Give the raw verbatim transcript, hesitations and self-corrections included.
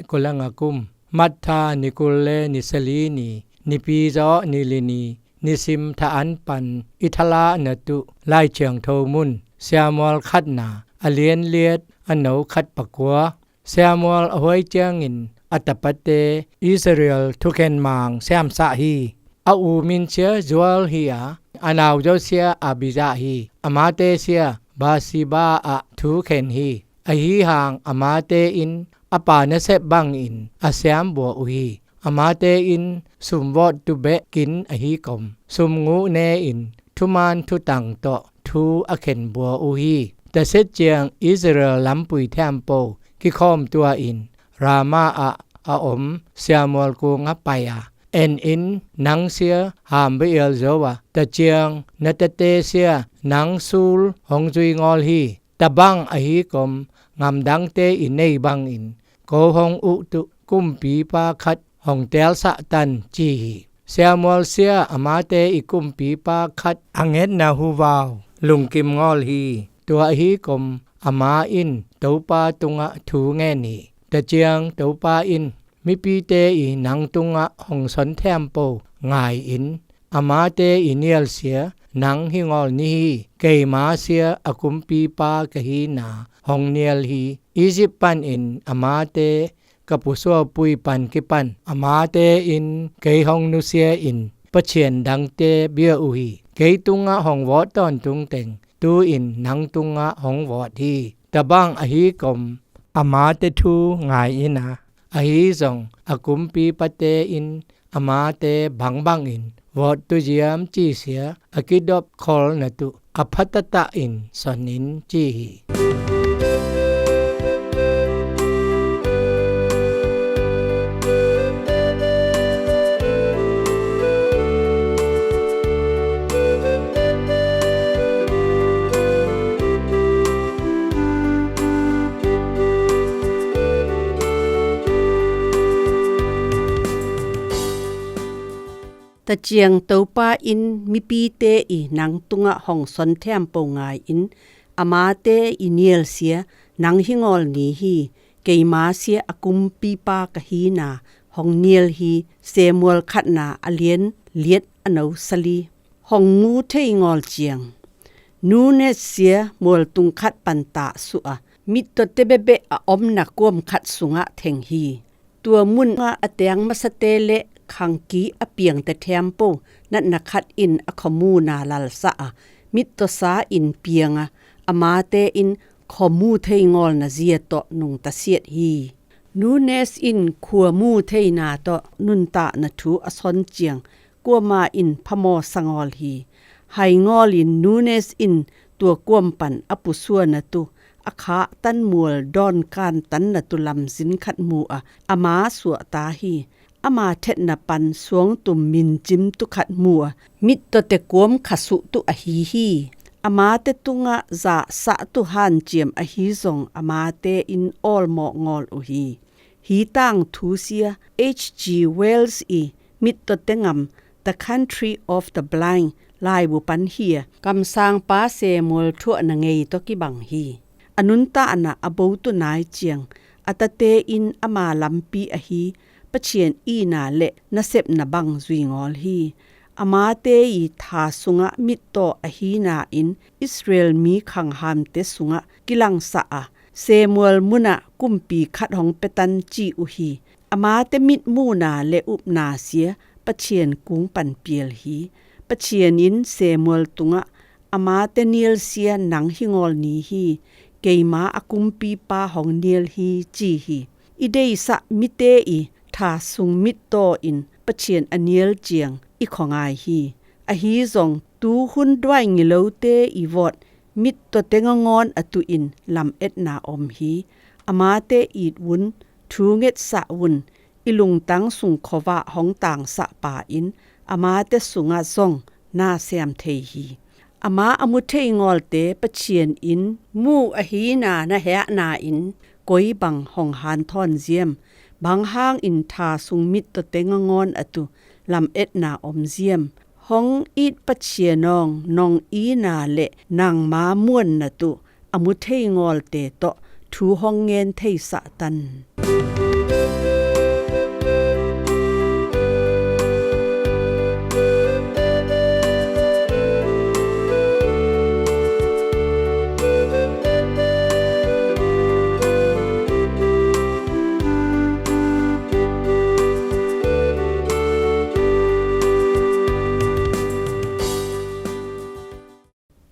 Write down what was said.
kul le nga kum, March tha ni kul le ni sali ni, Nipi zaw ni li ni, nisim tha an pan i thala na tuh Lai Thiangtho mun, Samuel khatna, a lian liat, a no khat pakua. Samuel a huai ciangin a tapate Israel thukhen mang siamsah hi. A u min sia Joel hi a, a nau zaw sia Abijah hi. Amate sia Bathsheba ah thukhen hi. Ahi hang amate in a pa nasep bangin a siam bua uh hi. Amate in sum vawt tu beh kin ahi kom, sum nguh ne in thuman thutang tawh thu a khen bua uh hi. Taset ciang Israel lampui thiampo kikhawm tua in Ramah ah a om Samuel kung a pai a, en in nang sia ham baial zo a, taciang na tate sia nang sul hong zui ngawl hi. Tabang ahi kom, ngamdangte i nei bangin ko hong uh tuh kumpipa khat hong teelsah tan ci hi. Samuel sia amate i kumpipa khat a ngetna huvau lungkim ngawl hi. Tua ahi kom ama in Topa tungah thu ngen hi. Taciang Topa in mipite i nang tungah hong son thiampo ngai in, amate i nialsia nang hi ngawl ni hi. Keima sia a kumpipa ka hina hong nial hi. Egypt panin amate ka pusuapui pan kipan amate in kei hong nusia in pathian dangte bia uh hi. Kei tungah hong vawt tawntung teng tu-in nang tungah hong vawt hi. Tabang ahi kom amate thu ngai in a, ahi zong a kumpipate in amate bangbangin vawt tuziam cisia a kidop kholna tuh a phatatah in son in ci hi. Taciang Topa in mipite i nang tungah hong son thiampo ngai in, amate i nialsia nang hi ngawl ni hi. Keima sia a kumpipa ka hina hong nial hi. Samuel khatna a lian liat a no sali. Hong mu thei ngawl ciang Nunes sia mualtung khat pan tah suh a, mittawte bebeh a omna kuam khat sungah theng hi. Tua munah a teang masate le khangki a piangte thiampo natna khat in a khuamuna lalsah a, mittawsa in piang a, amate in khuamu thei ngawlna zia tawh nungta siat hi. Nunes in khuamu theina tawh nuntahna thu a son ciang kuama in phamawh sa ngawl hi. Hai ngawlin Nunes in tua kuam pan a pusuana tu a khah tanmual dawn kan tanna tu lamzin khat mu a, ama suahta hi. Ama thetna pan suangtum mincim tu khat mu a, mittawte kuam khasuh tu ahi hi. Amate tungah zahsah tu hanciam ahi zong amate in awlmawh ngawl uh hi. Hi tangthu sia H G Wells i Mittawte Ngam, The Country of the Blind laibu pan hi a, kamsangpa Samuel thuahna ngei tawh kibang hi. A nuntahna a botu nai ciang a tate in ama lampi ahi Pathian ina le nasepna bang zui ngawl hi. Amate i tha sungah mittaw ahina in Israel mi khanghamte sungah kilangsah a, Samuel munah kumpi khat hong pia tan ci uh hi. Amate mitmuhna le upna sia Pathian kung pan pial hi. Pathian in Samuel tungah amate nialsia nang hi ngawl ni hi. Keima a kumpipa hong nial hi ci hi. I deisah mite i tha sung mittaw in Pathian a nial ciang i khuangai hi. Ahi zong tuhun duai ngilote i vawt mittawte ngangawn a tuhin lametna om hi. Amate itvun thu ngetsah vun i lungtang sung khuavah hong tangsah pa in amate sungah zong na siam thei hi. Ama a mu thei ngawlte Pathian in mu ahina na hehna in koi bang hong hanthawn ziam? Bang hangin tha sung mittawte ngangawn a tu lametna om ziam? Hong it Pathian awng nong ina le nangma muanna tu a mu thei ngawlte tawh thu hong ngen theisah tan.